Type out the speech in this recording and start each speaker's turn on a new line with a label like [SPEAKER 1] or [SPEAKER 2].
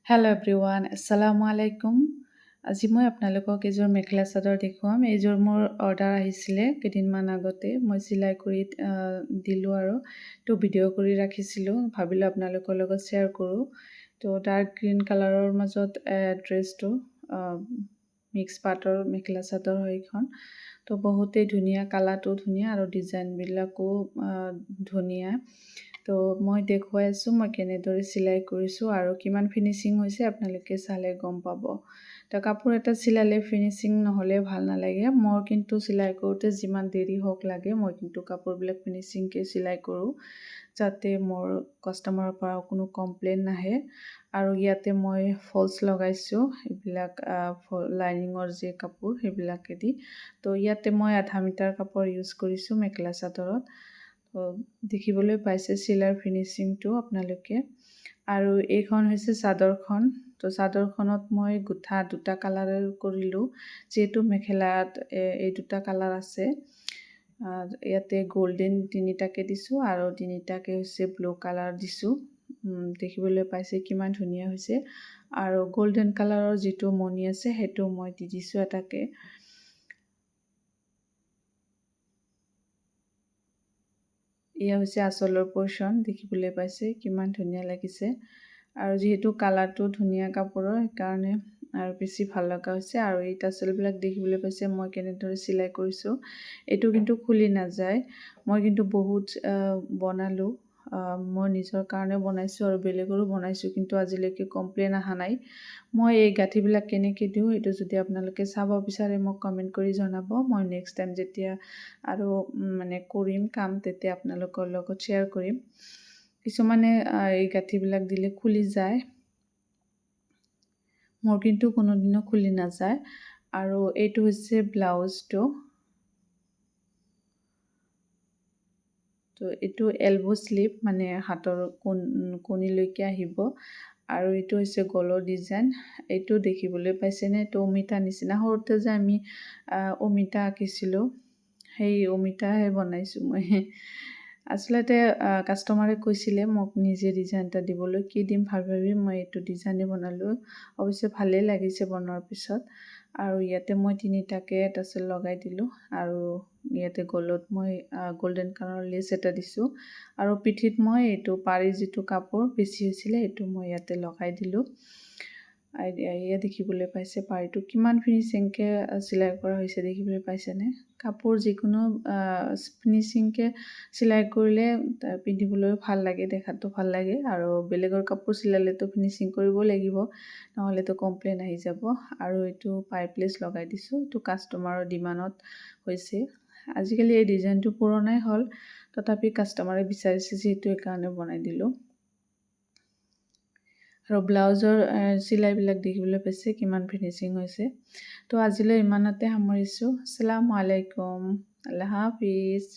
[SPEAKER 1] Hello' everyone, আসসালামু আলাইকুম। আজি মই আপোনালোকক এযোৰ মেখেলা চাদৰ দেখুৱাম। এইযোৰ মোৰ অৰ্ডাৰ আহিছিলে কেইদিনমান আগতে, মই চিলাই কৰি দিলোঁ আৰু তো ভিডিঅ' কৰি ৰাখিছিলোঁ, ভাবিলোঁ আপোনালোকৰ লগত শ্বেয়াৰ কৰোঁ। তো ডাৰ্ক গ্ৰীণ কালাৰৰ মাজত ড্ৰেছটো মিক্স পাটৰ মেখেলা চাদৰ হয় এইখন। তো বহুতেই ধুনীয়া, কালাৰটো ধুনীয়া আৰু ডিজাইনবিলাকো ধুনীয়া। তো মই দেখুৱাই আছোঁ মই কেনেদৰে চিলাই কৰিছোঁ আৰু কিমান ফিনিচিং হৈছে, আপোনালোকে চালে গম পাব। তো কাপোৰ এটা চিলালে ফিনিচিং নহ'লে ভাল নালাগে। মোৰ কিন্তু চিলাই কৰোঁতে যিমান দেৰি হওক লাগে, মই কিন্তু কাপোৰবিলাক ফিনিচিংকৈ চিলাই কৰোঁ, যাতে মোৰ কাষ্টমাৰৰ পৰা কোনো কমপ্লেইন নাহে। আৰু ইয়াতে মই ফলছ লগাইছোঁ, এইবিলাক লাইনিঙৰ যে কাপোৰ সেইবিলাকেদি। তো ইয়াতে মই আধা মিটাৰ কাপোৰ ইউজ কৰিছোঁ মেখেলা চাদৰত। তো দেখিবলৈ পাইছে চিলাইৰ ফিনিচিংটো আপোনালোকে। আৰু এইখন হৈছে চাদৰখন। তো চাদৰখনত মই গোঠা দুটা কালাৰৰ কৰিলোঁ, যিহেতু মেখেলাত এই দুটা কালাৰ আছে। ইয়াতে গল্ডেন তিনিটাকে দিছোঁ আৰু তিনিটাকে হৈছে ব্লু কালাৰ দিছোঁ। দেখিবলৈ পাইছে কিমান ধুনীয়া হৈছে। আৰু গল্ডেন কালাৰৰ যিটো মণি আছে সেইটো মই দি দিছোঁ এটাকে। এয়া হৈছে আঁচলৰ পৰ্চন, দেখিবলৈ পাইছে কিমান ধুনীয়া লাগিছে। আৰু যিহেতু কালাৰটো ধুনীয়া কাপোৰৰ, সেইকাৰণে আৰু বেছি ভাল লগা হৈছে। আৰু এই টাচেলবিলাক দেখিবলৈ পাইছে মই কেনেদৰে চিলাই কৰিছোঁ। এইটো কিন্তু খুলি নাযায়। মই কিন্তু বহুত বনালোঁ, মই নিজৰ কাৰণে বনাইছোঁ আৰু বেলেগৰো বনাইছোঁ, কিন্তু আজিলৈকে কমপ্লেইন অহা নাই। মই এই গাঁঠিবিলাক কেনেকৈ দিওঁ এইটো যদি আপোনালোকে চাব বিচাৰে মোক কমেণ্ট কৰি জনাব। মই নেক্সট টাইম যেতিয়া আৰু মানে কৰিম কাম, তেতিয়া আপোনালোকৰ লগত শ্বেয়াৰ কৰিম। কিছুমানে এই গাঁঠিবিলাক দিলে খুলি যায়, মোৰ কিন্তু কোনোদিনো খুলি নাযায়। আৰু এইটো হৈছে ব্লাউজটো। তো এইটো এলব' শ্লিভ, মানে হাতৰ কোণ কণিলৈকে আহিব। আৰু এইটো হৈছে গলৰ ডিজাইন। এইটো দেখিবলৈ পাইছেনে? এইটো অমিতা নিচিনা। সৰুতে যে আমি অমিতা আঁকিছিলোঁ, সেই অমিতাহে বনাইছোঁ মই। আচলতে কাষ্টমাৰে কৈছিলে মোক নিজে ডিজাইন এটা দিবলৈ, কি দিম ভাবি ভাবি মই এইটো ডিজাইনে বনালোঁ। অৱশ্যে ভালেই লাগিছে বনোৱাৰ পিছত। আৰু ইয়াতে মই তিনিটাকে টাচেল লগাই দিলোঁ। আৰু ইয়াতে গলত মই গল্ডেন কালাৰৰ লেচ এটা দিছোঁ। আৰু পিঠিত মই এইটো পাৰি যিটো কাপোৰ বেছি হৈছিলে সেইটো মই ইয়াতে লগাই দিলোঁ। এয়া দেখিবলৈ পাইছে পাৰিটো কিমান ফিনিচিংকৈ চিলাই কৰা হৈছে, দেখিবলৈ পাইছেনে? কাপোৰ যিকোনো ফিনিচিংকৈ চিলাই কৰিলে পিন্ধিবলৈও ভাল লাগে, দেখাতো ভাল লাগে। আৰু বেলেগৰ কাপোৰ চিলালেতো ফিনিচিং কৰিব লাগিব, নহ'লেতো কমপ্লেইন আহি যাব। আৰু এইটো পাইপ লেচ লগাই দিছোঁ, এইটো কাষ্টমাৰৰ ডিমাণ্ডত হৈছে। আজিকালি এই ডিজাইনটো পুৰণাই হ'ল, তথাপি কাষ্টমাৰে বিচাৰিছে যিহেতু সেইকাৰণে বনাই দিলোঁ। আৰু ব্লাউজৰ চিলাইবিলাক দেখিবলৈ পাইছে কিমান ফিনিচিং হৈছে। তো আজিলৈ ইমানতে সামৰিছোঁ। আসসালামু আলাইকুম, আল্লাহ হাফিজ।